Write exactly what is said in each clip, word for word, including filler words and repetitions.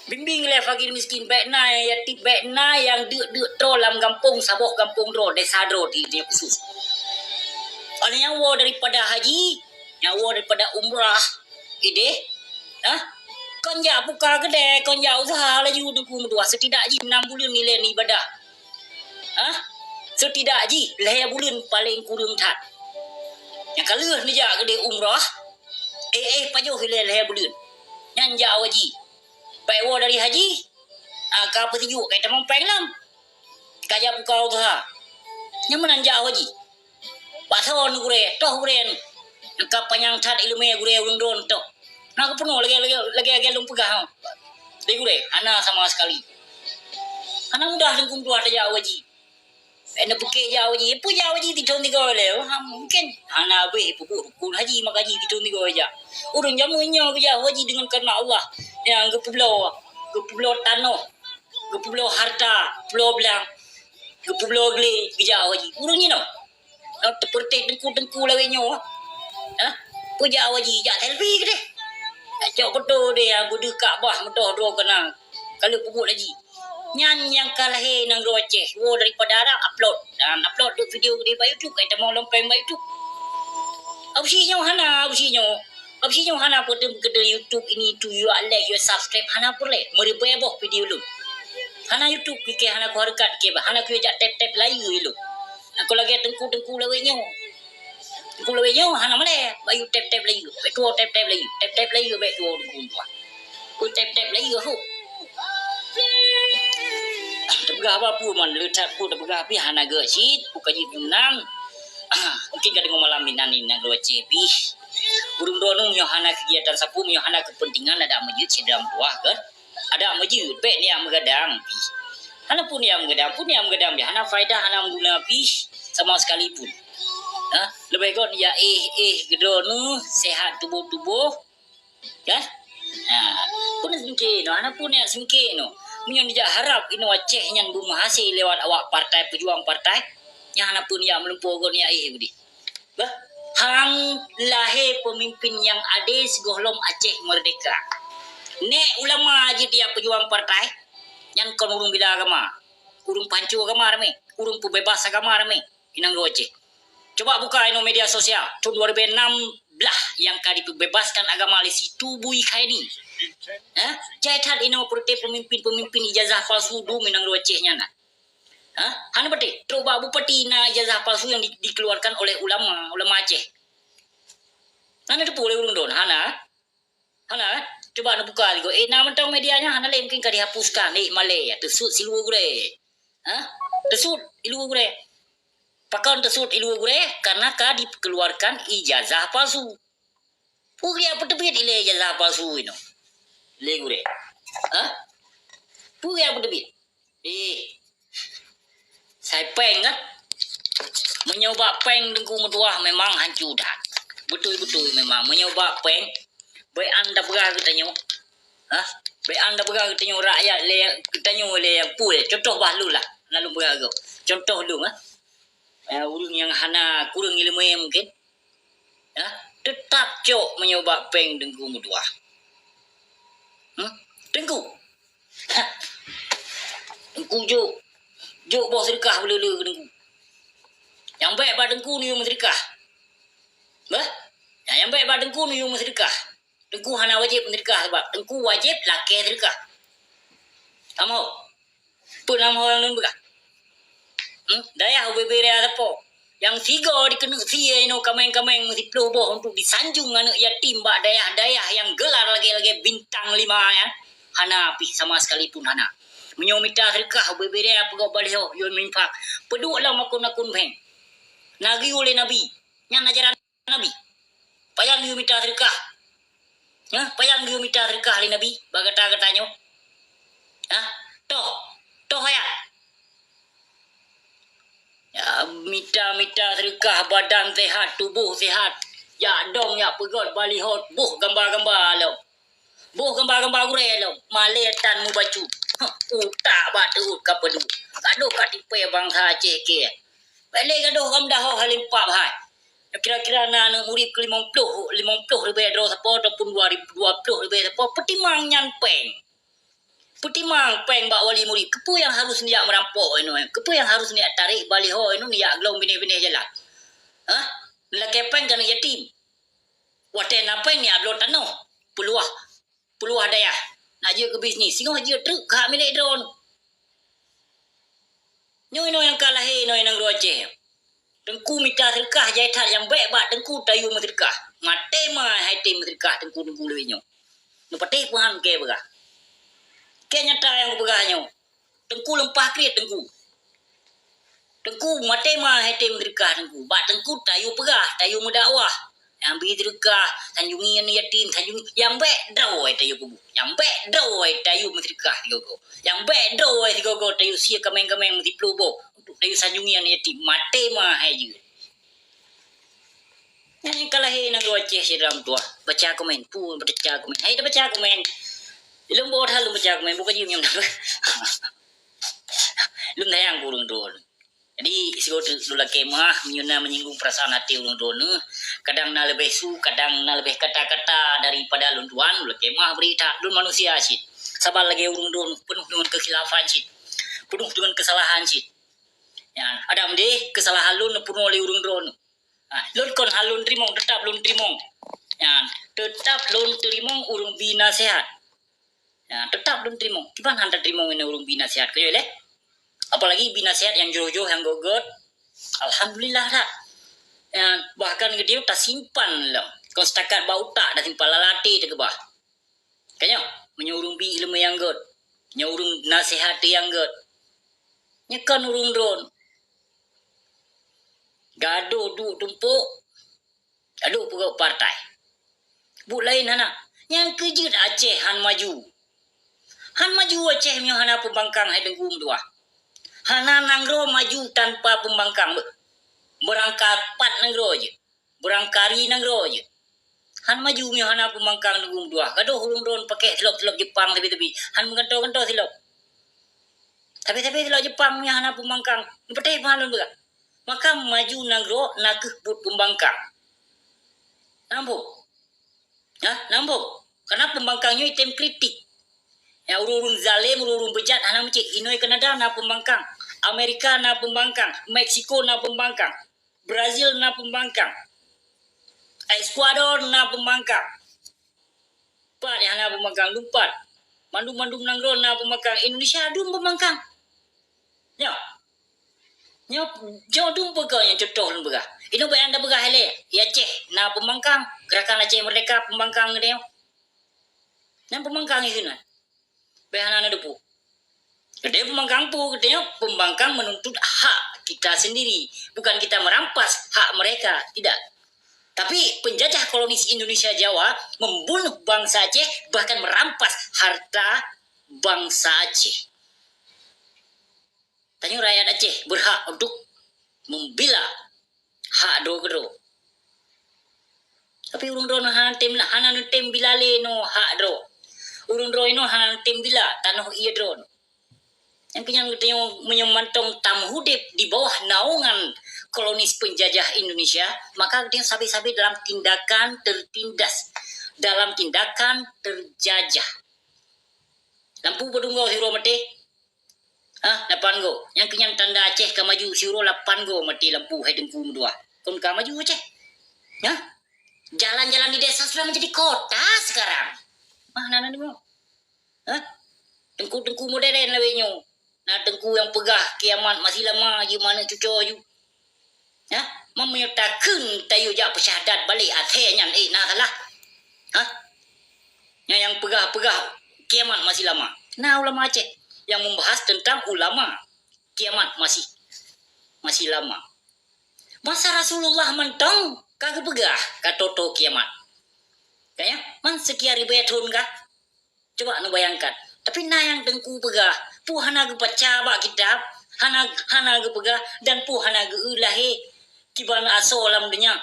Bimbéng lé fakir miskin, bék na nyang yatim, bék na nyang deuk-deuk droe lam gampông, saboh gampông droe, desa droe di, di khusus. Awak nyan woe daripada haji, nyan woe daripada umrah, idéh, ha? Kon jak buka keudè, kon jak useuha laju Teungku meutuah, setidak jih nam buleuen nilai ibadah. Ha? Setidak jih lhèe buleuen paleng kureueng that. Nyang ka lheueh neujak keudéh umrah, éh, éh, pajoh ilèe lhèe buleuen. Nyan jak haji. Bék woe dari haji, ah, ka peusijuek, ka tamong péng lom. Ka jak buka useuha. Nyan meunan jak haji. Bak soe neugurèe, toh gurèe nyan. Ka panyang that ileumèe gurèe ureueng droen toh. Na geupeunoh lagèe, lagèe, lagèe, lagèe lôn peugah, ha. Lé gurèe, hana sama sekali. Hana mudah Teungku meutuah tajak haji. Bék neupike jak haji. Peue jak haji sithon sigoe lé? Ha, mungken hana habéh peubuet rukun haji, maka haji sithon sigoe jak. Ureueng jameun nyoe geujak haji deungon kareuna Allah nyang geupeubloe, geupeubloe tanoh, geupeubloe hareuta, peubloe blang, geupeubloe glé geujak haji. Ureueng jinoe. Nyang teupeureutéh teungku-teungku lawét nyoe. Ha? Peue jak haji, jak selfie keudéh. Jak cok foto deh, nyang beudeuh Ka'bah meudoh droe keunan. Ka lheueh peubuet haji. Nyan nyang ka lahé nanggroe Aceh. Woe daripada Arab upload. Dan upload deuh video keudéh bak YouTube, ka itamong lom péng bak YouTube. Absi nyoe hana, absi nyoe. Absi nyoe hana peuteum keudéh YouTube ini tu, you like, you subscribe, hana peureulèe. Meuribèe boh video lôn. Hana YouTube pike, hana kuhareukat pike, hana kujak tap-tap like lôn. Aku lagèe teungku-teungku lawét nyoe. Teungku lawét nyoe hana malèe, bak yue tap-tap like, bèk tuwoe tap-tap like, tap-tap like bèk tuwoe teungku tuah. Ku tap-tap like ho. Tapeugah haba peue man, le that peue tapeugah pih hana geuh cit, peue ka jeuet meunan. Mungken ka deungoe malam inan, inan dua cit pih. Ureueng droeneuh nyoe hana keugiatan sapeue, nyoe hana keupeuntengan, adak meujeuet sidroe tuah kan. Adak meujeuet, bèk neujak meugadang pih. Hana peue neujak meugadang, peue neujak meugadang pih. Hana faedah, hana meuguna pih sama sekalipun. Ha? Leubeh göt neujak éh-éh keudroe neuh, sehat tuboh-tuboh. Kan? Ha. Peue neujak seungke nyoe, hana peue neujak seungke nyoe. Meunyoe neujak harab inoe Aceh nyan beumeuhasé lewat awak partai, peujuang partai, nyan hana peue neujak meulumpoe göt neujak éh keudéh. Bah, han lahé peumimpin nyang adé sigohlom Aceh meurdéhka. Nèk ulama jeuet jak peujuang partai, nyan kon ureueng bila agama, ureueng panco agama ramé, ureueng peubeubaih agama ramé, inong dua Aceh. Cuba buka inoe media sosial, thôn dua ribu enam belas nyang ka dipeubeubaihkan agama lé si Tubui Khaeni. Eh? Jai that inoe peureute peumimpin-peumimpin ijazah palsu dum inong dua Aceh nyan na. Ha? Hana patéh, trok bak bupati na ijazah palsu nyang di-, dikeluarkan oleh ulama, ulama Aceh. Hana teupeu lé ureueng droen, hana? Hana, eh? Cuba neubuka sigoe. Eh, na mantong media nyan hana lé, mungken ka dihapuskan. Eh, malèe, teusuet siluweue gurèe. Ha? Teusuet siluweue gurèe. Pakon teusuet siluweue gurèe? Karena ka dikeluarkan ijazah palsu. Peue geujak peuteubiet ilèe ijazah palsu inoe lé gurèe? Ha? Peue geujak peuteubiet? Eh, sai péng kan? Meunyoe bak péng Teungku meutuah memang hanco that. Beutôi-beutôi memang. Meunyoe bak péng, bèk an tapeugah geutanyoe. Ha? Bèk an tapeugah geutanyoe rakyat lé, geutanyoe lé nyang peue. Contoh bah lôn lah. Lalu peugah gob. Contoh lôn, ha. Eh, ureueng nyang hana kureueng ileumèe mungken. Ya, teutap cok meunyoe bak péng Teungku meutuah. Hmm? Teungku. Ha. Teungku jok. Jok boh seudeukah beuleu-leu keu Teungku. Nyang bèk bak Teungku neuyue meuseudeukah. Bah? Nyang bèk bak Teungku neuyue meuseudeukah. Teungku hana wajéb meuseudeukah sabab Teungku wajéb lakèe seudeukah. Kamoe. Peue nama ureueng lôn peugah? Hmm? Dayah ubé-bé dayah sapo? Nyang sigoe dikeuneuk sie inoe kaméng-kaméng meusiploh boh untuk disanjong aneuk yatim bak dayah-dayah nyang geular lagèe-lagèe bintang lima nyan, hana pih sama sekalipun hana. Meunyoe mita seudeukah ubé-bé dayah peugöt baliho yôn minfak, peuduek lam akun-akun bank. Na geuyue lé Nabi. Nyan ajaran Nabi. Pajan geuyue mita seudeukah? Hah? Pajan geuyue mita seudeukah lé Nabi bak gata-gata nyoe? Hah? Toh, toh ayat. Ya, mita-mita seudeukah, badan sehat, tuboh sehat. Jak dong, jak peugöt baliho, boh gamba-gamba lom. Boh gamba-gamba gurèe lom, malèe tan mubacut. Hah, utak bak teuôt ka peuduek. Gadoh ka tipèe bansa Aceh kèe. Bèk lé gadoh lam dahoh hai limpak hai. Kira-kira na aneuk murit keu limong ploh, limong ploh ribèe droe sapo ataupun dua ribu, dua ploh ribèe sapo, peutimang nyan péng. Peutimang péng bak wali murit, keupeue nyang harôh neujak meurampok inoe? Keupeue nyang harôh neujak tarek baliho inoe neujak glong binéh-binéh jalan? Hah? Neulakée péng keu aneuk yatim. Watée na péng neujak bloe tanoh, peuluwah, peuluwah dayah. Neujak jeuet keu bisnis, singoh jeuet treuk keu hak milék droeneuh. Nyoe inoe nyang ka lahé inoe nanggroe Aceh. Teungku mita seudeukah jai that nyang bék bak teungku tayue meuseudeukah. Maté ma hai tem meuseudeukah teungku-teungku lagée nyoe. Neupatéh peuhan kée peugah. Kée nyata nyang kupeugah nyoe. Teungku leumpah kriet teungku. Teungku maté ma hai tem meuseudeukah teungku. Bak teungku tayue peugah, tayue meudakwah. Nyang bi seudeukah, sanjungi aneuk yatim, sanjungi nyang bék droe tayue peubuet. Nyang bék droe tayue meuseudeukah sigoe-goe. Nyang bék droe sigoe-goe tayue sie kaméng-kaméng meusiploh boh untuk tayue sanjungi aneuk yatim. Maté ma hai jeuet. Nyan ka lahé nanggroe Aceh syedara meutuah. Baca komen, pun baca komen. Hai tabaca komen. Lôn boh that lôn baca komen, bukan jeuem nyang dapet. Lôn sayang keu ureuëng droeneuh. Jadi, sigoe teuk lôn lakée meuah, meunyoe na menyinggung perasaan até ureuëng droeneuh, kadang na leubeh su, kadang na leubeh kata-kata daripada lôn tuan, lôn lakée meuah bri that. Lôn manusia cit. Saban lagée ureuëng droeneuh, peunoh deungon keukhilafan cit. Peunoh deungon keusalahan cit. Nyan, adam deh keusalahan lôn neupeurunoe lé ureuëng droeneuh. Ha, lôn kon hana lôn teurimong, teutap lôn teurimong. Nyan, teutap lôn teurimong ureuëng bi naseuhat. Nyan, teutap lôn teurimong. Kiban hana tateurimong ureuëng bi naseuhat, keu lé? Apalagi bi naseuhat nyang jroh-jroh nyang göt-göt. Alhamdulillah that. Nyan, bahkan geutanyoe tasimpan lom. Kon setakat bak utak tasimpan, lam até takeubah. Ka nyoe, meunyoe ureuëng bi iéleumé nyang göt, nyoe ureuëng naseuhat nyang göt, nyoe kon ureuëng droeneuh. Gadôh duek tumpôk, gadôh peugöt partai. Buet laén hana. Nyang keu jeuet Aceh hana maju. Hana maju Aceh meunyoe hana peumbangkang hai teungku meutuah. Hana nanggroe maju tanpa peumbangkang. Beurangkapat nanggroe jeuet. Beurangkari nanggroe jeuet. Hana maju meunyoe hana peumbangkang teungku meutuah. Gadôh ureuëng droeneuh pakék silop-silop Jepang sabe-sabe. Hana meugantoe-gantoe silop. Sabe-sabe silop Jepang meunyoe hana peumbangkang. Neupatéh peuhan lôn peugah. Maka maju nanggroe na kheueh buet peumbangkang. Nambong. Hah? Nambong. Karena peumbangkang nyoe item kritik. Ya, ureuëng-ureuëng zalem, ureuëng-ureuëng beujat hana meucit. Inoe Kanada na peumbangkang. Amerika na peumbangkang. Meksiko na peumbangkang. Brazil na peumbangkang. Ekuador na peumbangkang. Pat nyang hana peumbangkang, lumpat. Mandum-mandum nanggroe na peumbangkang. Indonesia dum peumbangkang. Nyoe. Nyoe, nyoe dum peugah nyang contoh lôn peugah. Inoe bak nyang tapeugah ilée, di Aceh na peumbangkang. Gerakan Aceh Merdeka peumbangkang geutanyoe. Nyan peumbangkang di sinan. Bèk hana neuteupeue. Geutanyoe peumbangkang peue? Geutanyoe peumbangkang menuntut hak kita sendiri. Bukan kita merampas hak mereka. Tidak. Tapi penjajah kolonis Indonesia Jawa membunuh bangsa Aceh, bahkan merampas harta bangsa Aceh. Tanyoe rakyat Aceh berhak untuk membela hak droe keudroe. Tapi ureuëng droeneuh hana tem, hana neutem bila lé nyoe hak droe. Ureuëng droeneuh hana neutem bila tanoh ié droeneuh. Nyang keuh nyan geutanyoe meunyoe mantong tameuhudép di bawah naungan kolonis penjajah Indonesia, maka geutanyoe sabe-sabe dalam tindakan tertindas, dalam tindakan terjajah. Lampu padum goe siuroe maté? Hah, lapan goe. Nyang keuh nyan tanda Aceh ka maju, siuroe lapan goe maté lampu hai teungku meutuah. Kon ka maju Aceh? Hah? Jalan-jalan di desa sudah menjadi kota sekarang. Mah na neudeungoe? Hah? Teungku-teungku modern lawét nyoe. Na teungku nyang peugah kiamat masih lama, jeuet manök cuco ju. Hah? Meunyoe takheun tayue jak peusyahadat balek asée nyan, eh, na salah. Hah? Nyan nyang peugah-peugah kiamat masih lama. Na ulama Aceh nyang membahas tentang ulama kiamat masih, masih lama. Masa Rasulullah mantong ka geupeugah ka tô-tô kiamat. Ka nyan, man seukian ribée thon kah? Coba neubayangkan. Tapi na nyang teungku peugah, peue hana geubaca bak kitab, hana, hana geupeugah, dan peue hana geu-eu lahé kiban asoe lam donya.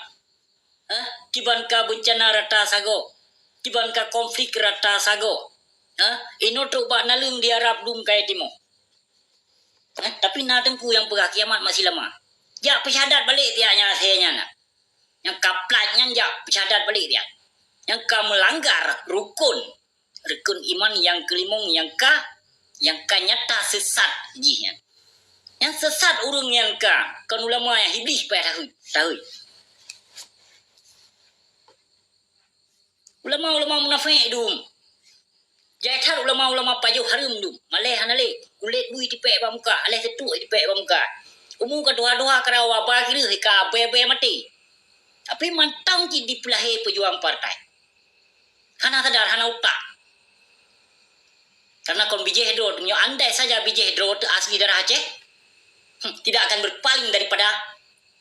Hah? Kiban ka beuncana rata sagoe. Kiban ka konflik rata sagoe. Hah? Inoe trok bak naleueng di Arab dum kayée timoh. Hah? Tapi na teungku nyang peugah kiamat masih lama. Jak peusyahadat balek tiak nyan asée nyan na. Nyang ka plat nyan jak peusyahadat balek tiak. Nyang ka meulanggar rukon, rukon iman nyang keulimong nyang ka Nyang ka nyata sesat jih nyan. Nyang sesat ureuëng nyan ka, kon ulama nyang Iblih payah taheuet, taheuet. Ulama-ulama munafék dum. Jai that ulama-ulama pajoh hareuem dum. Malée hana lé, kulét bui tipék bak muka, aléh teutuk tipék bak muka. Umu ka tuha-tuha ka rawa ba kireuh ka bée-bée maté. Tapi mantong cit dipeulahé peujuang partai. Hana sadar, hana utak. Karena kon bijéh droe, meunyoe andai saja bijéh droe teu asli darah Aceh, hmm, tidak akan berpaling daripada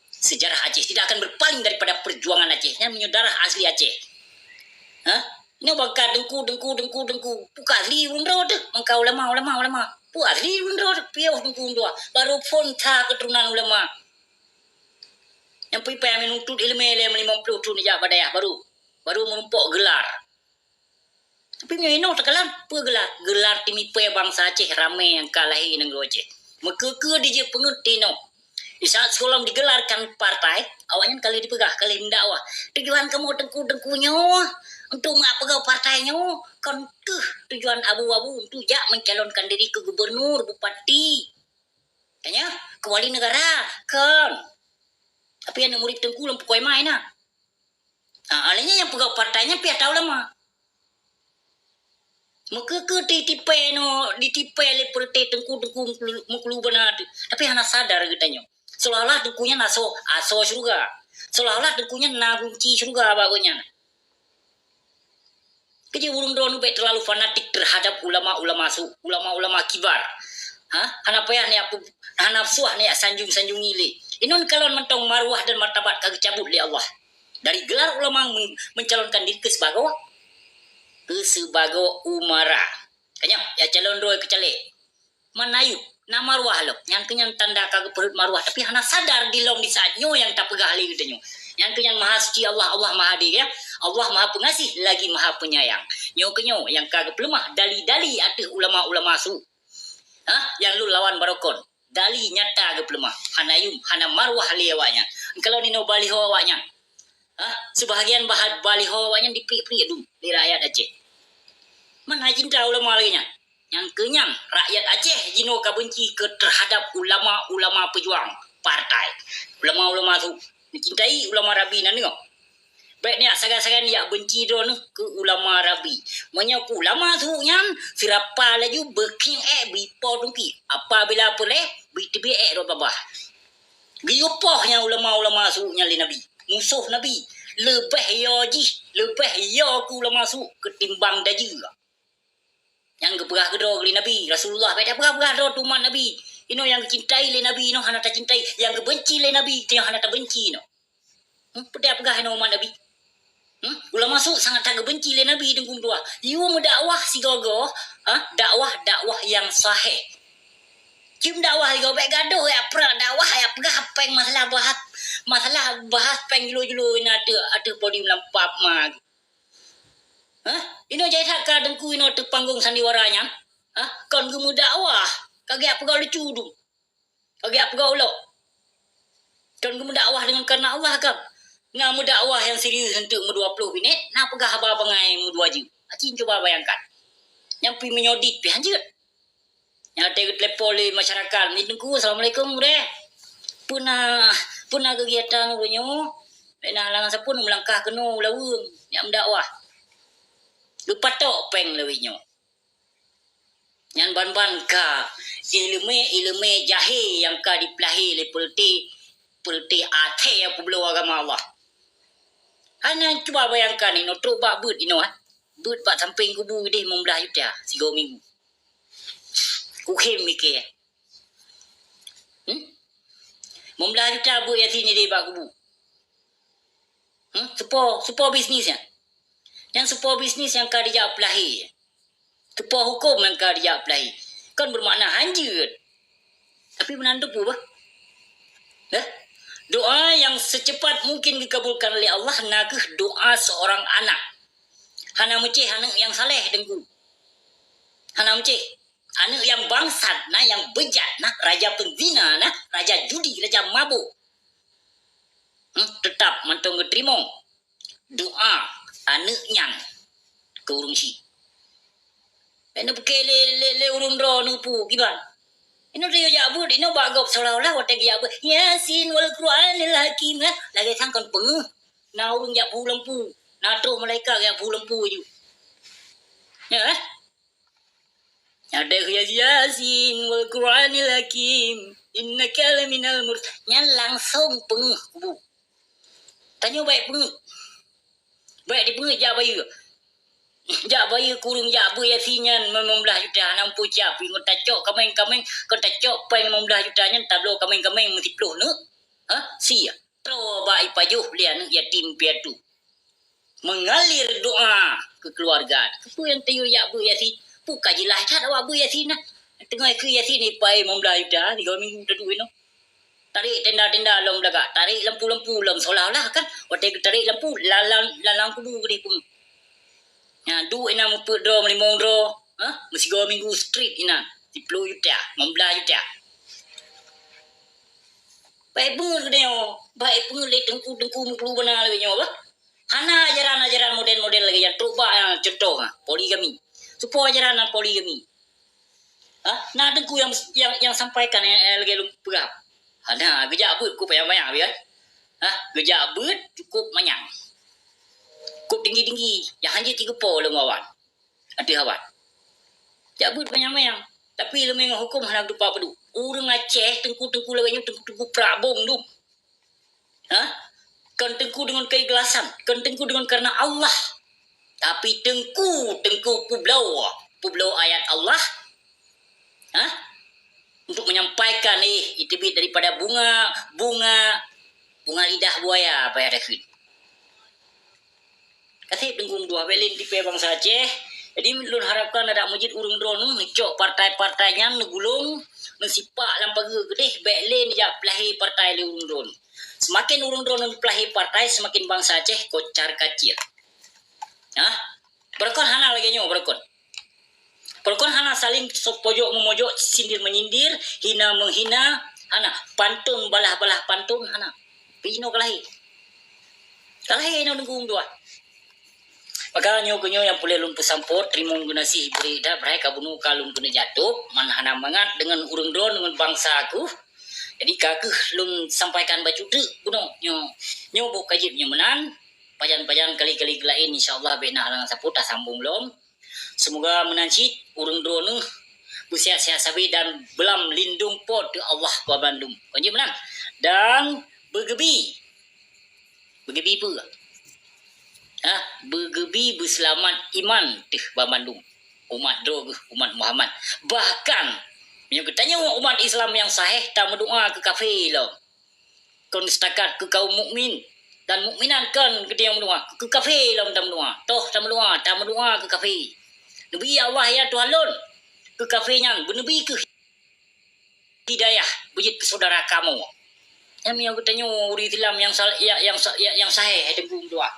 sejarah Aceh, tidak akan berpaling daripada perjuangan Aceh. Nyan meunyoe darah asli Aceh. Hah? Nyoe bangka dengku, dengku, dengku, dengku. Peue ka asli ureuëng droe teuh? Bangka ulama, ulama, ulama. Peue asli ureuëng droe teuh? Piôh dengku dua. Baru phon tha keuturonan ulama. Nyang pih payah meununtut iéleumé lé limong ploh thon jak bak dayah baru. Baru meurumpok gelar. Tapi meunyoe inoe teukalon, peue gelar? Gelar teumipée bansa Aceh ramé nyang ka lahé nanggroe Aceh. Meukeue-keue dijeuet peungeut tinoe. Di saat sigohlom digelarkan partai, awaknyan ka lheueh dipeugah, ka lheueh meudakwah. Tujuan kamoe teungku-teungku nyoe untuk meupeugah partai nyoe, kon keuh tujuan abu-abu untuk jak mencalonkan diri keu gubernur, bupati. Tanya, keu wali negara, kon. Tapi aneuk murit teungku lam pukoi mai na. Ha, alanya nyang peugah partai nyan pih ata ulama. Meukeue-keue ditipée no, ditipée lé peureuté teungku-teungku meukeulu-, meukeulu bana teuh. Tapi hana sadar geutanyoe. Seolah-olah teungku nyan asoe, asoe syeuruga. Seolah-olah teungku nyan na gunci syeuruga bak gobnyan. Keujeuet ureuëng droeneuh bék terlalu fanatik terhadap ulama-ulama su, ulama-ulama kibar. Ha? Hana payah neujak pu-, hana suah neujak sanjung-sanjungi lé. Inoe kalon mantong marwah dan martabat ka geucabut lé Allah. Dari gelar ulama men-, mencalonkan diri keu sibagoe, keu sibagoe umara. Ka nyoe, jak calon droe keu caleg. Man ayub, na marwah lom. Nyan keuh nyan tanda ka geupeurhot marwah, tapi hana sadar di lom di saat nyoe nyang tapeugah lé geutanyoe. Nyan keuh nyan Maha Suci Allah, Allah Maha Adé, ya. Allah Maha Pengasih lagi Maha Penyayang. Nyoe keuh nyoe nyang ka geupeuleumah dali-dali ateueh ulama-ulama su. Hah? Nyang lôn lawan barokon. Dali nyata geupeuleumah. Hana yum, hana marwah lé awaknyan. Kalau ninoe baliho awaknyan. Hah? Sebahagian bahan baliho awaknyan dipriek-priek dum lé rakyat Aceh. Man hana cinta ulama lagée nyan. Nyang keu nyan, rakyat Aceh jinoe ka benci keu terhadap ulama-ulama pejuang partai. Ulama-ulama su, neucintai ulama Rabi na deungoe. Bék neujak sagai-sagai neujak benci droeneuh keu ulama Rabi. Meunyoe keu ulama su nyan, seurapa laju beukhieng ék bri po tungki. Apabila peureulée, bri teubiet ék rot babah. Geuyue poh nyan ulama-ulama su nyan lé Nabi. Musoh Nabi. Leubeh yo jih, leubeh yo keu ulama su keutimbang dajeue. Nyang geupeugah keudroe lé Nabi, Rasulullah, bék tapeugah-peugah droe teuh umat Nabi. Inoe nyang geucintai lé Nabi, inoe hana tacintai. Nyang geubenci lé Nabi, inoe hana tabenci inoe. Hmm, peue tapeugah inoe umat Nabi? Hmm, ulama su sangat that geubenci lé Nabi teungku meutuah. Yue meudakwah sigoe-goe, ha, dakwah, dakwah nyang sahih. Cit meudakwah sigoe bék gadoh, ya prak dakwah, ya peugah péng masalah bahas, masalah bahas péng julo-julo inoe ateueh, ateueh podium lam pub ma. Hah? Inoe jai that ka teungku inoe ateueh panggong sandiwara nyan? Hah? Kon geumeudakwah, ka geujak peugah lucu dum. Ka geujak peugah ulok. Kon geumeudakwah deungon kareuna Allah kan? Na meudakwah nyang serius untuk meudua ploh minit, na peugah haba bangai meudua jeuem. Aci cuba bayangkan. Nyang pih meunyoe dit pih hanjeuet. Nyang watée geutelepon lé masyarakat, "Ni Teungku, assalamualaikum, Gurée. Peue na, peue na keugiatan uroe nyoe?" Bék na halangan sapeue, meulangkah keunoe u Laweueng, jak meudakwah. Geupatok péng lawét nyoe. Nyan ban-ban ka iéleumé-iéleumé jahé nyang ka dipeulahé lé peureuté, peureuté athée nyang peubloe agama Allah. Hana cuba bayangkan inoe trok bak beuet inoe, ha? Beuet bak sampéng kubu ideh limong blaih juta sigoe minggu. Kukhem miké. Hmm? Limong blaih juta beuet Yasin ideh bak kubu. Hmm? Seupôt, seupôt bisnis nyan. Nyan seupôt bisnis nyang ka dijak peulahé. Seupôt huköm nyang ka dijak peulahé. Kon beumakna hanjeuet. Tapi meunan teupeu bah. Dah? Doa yang secepat mungkin dikabulkan oleh Allah na kheueh doa seorang anak. Hana meucéh aneuk nyang saleh, Teungku. Hana meucéh. Aneuk nyang bangsat na, nyang beujat na, raja penzina na, raja judi, raja mabök. Hmm, teutap mantong geuteurimong doa aneuk nyan keu ureueng syiek. Bèk neupeuké lé, lé, lé ureueng droeneuh peue kiban. Inoe tayue jak beuet, inoe bak gob seolah-olah watèe geujak beuet, "Yasin wal Qur'anil Hakim," eh, lagèe sang kon peungeuh. Na ureueng jak phu lampu, na troh malaikat jak phu lampu ju. Ya, eh? Ada Yasin wal Qur'anil Hakim, innaka laminal murs-, nyan langsong peungeuh kubu. Tanyoe bèk peungeuh. Bèk dipeungeuh jak bayeue. Jak bayeue kureueng jak beuet Yasin nyan limong blaih juta, hana meupeue siap. Ngon tacok kaméng-kaméng, kon tacok péng limong blaih juta nyan tabloe kaméng-kaméng meusiplôh neuk. Ha? Sia. Troh bak ipajoh lé aneuk yatim piatu. Mengalir doa keu keuluwarga. Keupeue nyang tayue jak beuet Yasin? Peue ka jeulaih that awak beuet Yasin na. Teungoh ikheun Yasin ipai limong blaih juta, tiga minggu taduek inoe. Tarek tenda-tenda lom lagak, tarek lampu-lampu lom seolah-olah kan. Watèe geutarek lampu, lam, lam, lam, lam kubu keudeh peungeuh. Nyan, duek inan meupeuet droe, meulimong droe, ha? Meusigoe minggu street inan, siplôh juta, limong blaih juta. Bèk peungeuh geutanyoe, bèk peungeuh lé teungku-teungku meukulu bana lagèe nyoe bah. Hana ajaran-ajaran modern-modern lagèe nyan, trok bak, ah, cuntoh, ah, poligami. Soe po ajaran poligami? Ha? Na teungku nyang, nyang, nyang sampaikan, eh, eh, lagèe lôn peugah? Hana, geujak beuet kôp manyang-manyang, ya. Ha? Geujak beuet cukôp manyang. Kôp tinggi-tinggi, nyang hanjeuet jigeupo lé awak. Ateueh awak. Jak beuet manyang-manyang. Tapi ileumèe ngon hukôm hana geutupa peuduek. Ureueng Aceh, teungku-teungku lagèe nyoe, teungku-teungku prabong dum. Ha? Kon teungku deungon keikhlasan, kon teungku deungon karena Allah. Tapi teungku, teungku peubloe, peubloe ayat Allah. Ha? Untuk menyampaikan, eh, iteubiet daripada bunga, bunga, bunga lidah buaya, apa nyang takheun. Ka sép teungku meutuah, bèk lé neutipèe bansa Aceh. Jadi, lôn harapkan adak meujeuet ureueng droeneuh neucok partai-partai nyan neugulong, neusipak lam pageue keudeh, bèk lé neujak peulahé partai lé ureueng droeneuh. Seumaken ureueng droeneuh neupeulahé partai, seumaken bansa Aceh kocar-kacir. Hah? Beureukat hana lagèe nyoe, beureukat. Beureukat hana saling so-, pojok meumojok, sindir menyindir, hina menghina, hana. Pantôn balah-balah pantôn, hana. Pih inoe ka lahé. Ka lahé inoe teungku meutuah. Maka nyoe keuh nyoe nyang peureulèe lôn peusampoe, teurimong geunaséh bri that, beurai ka bunoe ka lôn keuneuk jatôb, man hana mangat deungon ureueng droe, deungon bansa kheueh. Jadi ka kheueh lôn sampaikan bacut teuk bunoe nyoe. Nyoe boh ka jeuet nyoe meunan, pajan-pajan kali-kali laén insya Allah bèk na halangan sapeue tasambong lom. Seumoga meunan cit ureueng droeneuh beusihat-sihat sabe dan beulam lindong Po teu Allah banmandum. Kon jeuet meunan. Dan beugeubi. Beugeubi peue? Hah? Beugeubi beuseulamat iman teuh banmandum. Umat droe geuh, umat Muhammad. Bahkan, meunyoe geutanyoe umat Islam nyang saheh tameudoa keu kafé lom. Kon setakat keu kaum mukmin dan mukminat kon geutanyoe meudoa. Keu kafé lom tameudoa. Toh tameudoa, tameudoa keu kafé. Neubi ya Allah ya Tuhan lôn. Keu kafé nyan beuneubi keuh hidayah beujeuet keu syedara kamoe. Nyan meunyoe geutanyoe ureueng Islam nyang sal-, ya-, nyang sa-, ya-, nyang saheh teungku meudoa.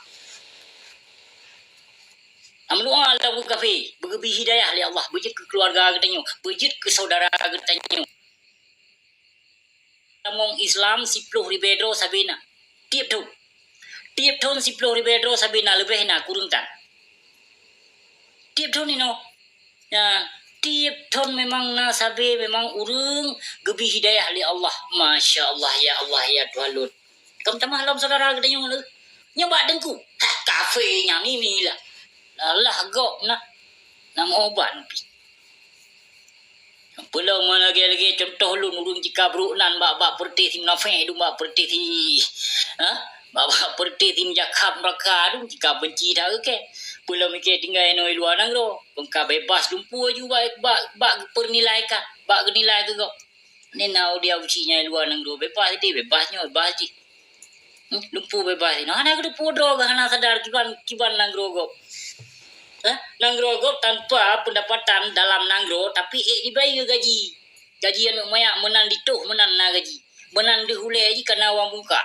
Tameudoa lam keu kafé, beugeubi hidayah lé Allah, beujeuet keu keuluwarga geutanyoe, beujeuet keu syedara geutanyoe. Tamong Islam siploh ribèe droe sabe na. Tiep thon. Tiep thon siploh ribèe droe sabe na, leubeh na, kureueng tan. Tiep thon inoe. Ya, tiep thon memang na sabe, memang ureueng geubi hidayah lé Allah. Masya Allah, ya Allah, ya Tuhan lôn. Kon tamah lom syedara geutanyoe lé. Nyoe bak teungku. Hah, kafé nyang nini lah. Alah gob na. Na meuubat pih. Peulom lagèe-lagèe cuntoh lôn, ureueng jika brok nan bak-bak peureuté si munafék, dum bak peureuté si, ha? Bak-bak peureuté si meujakham neuraka, dum jika beunci that keu kèe. Peulom ikèe tinggai inoe i luwa nanggroe, kon ka bebas lumpu aju bak, bak, bak geupeunilai ka, bak geunilai keu gob. Nyan na u dia uci nyang i luwa nanggroe, bebas idéh, bebas nyoe, bebas jih. Hmm, lumpu bebas inoe. Hana geuteupeue droe geuh, hana sadar kiban, kiban nanggroe gob. Eh, nanggroe gob tanpa pendapatan dalam nanggroe, tapi ék dibayeue gaji. Gaji aneuk manyak meunan ditoh, meunan na gaji. Meunan deuh ulèe jih ka na uang bungkak.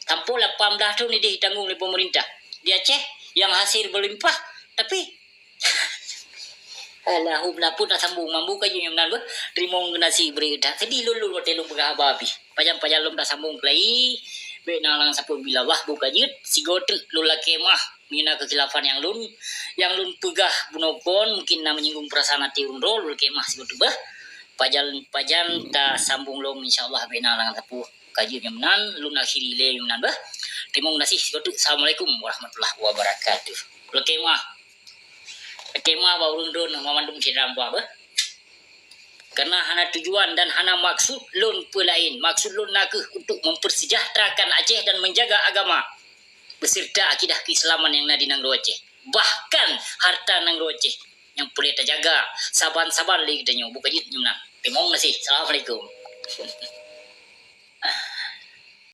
Sampoe lapan blah thon idéh jitanggong lé pemerintah. Di Aceh nyang hasil berlimpah, tapi Allahu blah pun tasambong mambu ka jeuem nan beuh. Teurimong geunaséh bri that. Seudih lôn-lôn watèe lôn peugah haba pih. Pajan-pajan lom tasambong keulai. Bèk na lam sapeue bila Allah buka jeuet. Sigoe teuk lôn lakèe meuah. Meunyoe na keukhilafan nyang lôn, nyang lôn peugah bunoe kon mungkin na menyinggung perasaan até ureuëng droe, lôn lakée meuah sigoe teuk beuh. Pajan, pajan tasambong lom, insya Allah, bina lam sapeue. Ka jeuet nyoe meunan, lôn akhiri lé nyoe meunan beuh. Teurimong gaséh sigoe teuk. Assalamualaikum warahmatullahi wabarakatuh. Lôn lakée meuah. Lakée meuah bak ureuëng droe, mandum syedara meutuah beuh. Karena hana tujuan dan hana maksud lôn peue laén. Maksud lôn nakeuh untuk mempersejahterakan Aceh dan menjaga agama beserta akidah keislaman nyang na di nanggroe Aceh. Bahkan harta nanggroe Aceh nyang peureulée tajaga saban-saban lé geutanyoe. Buka jeuet nyoe meunan. Teurimong gaséh. Assalamualaikum.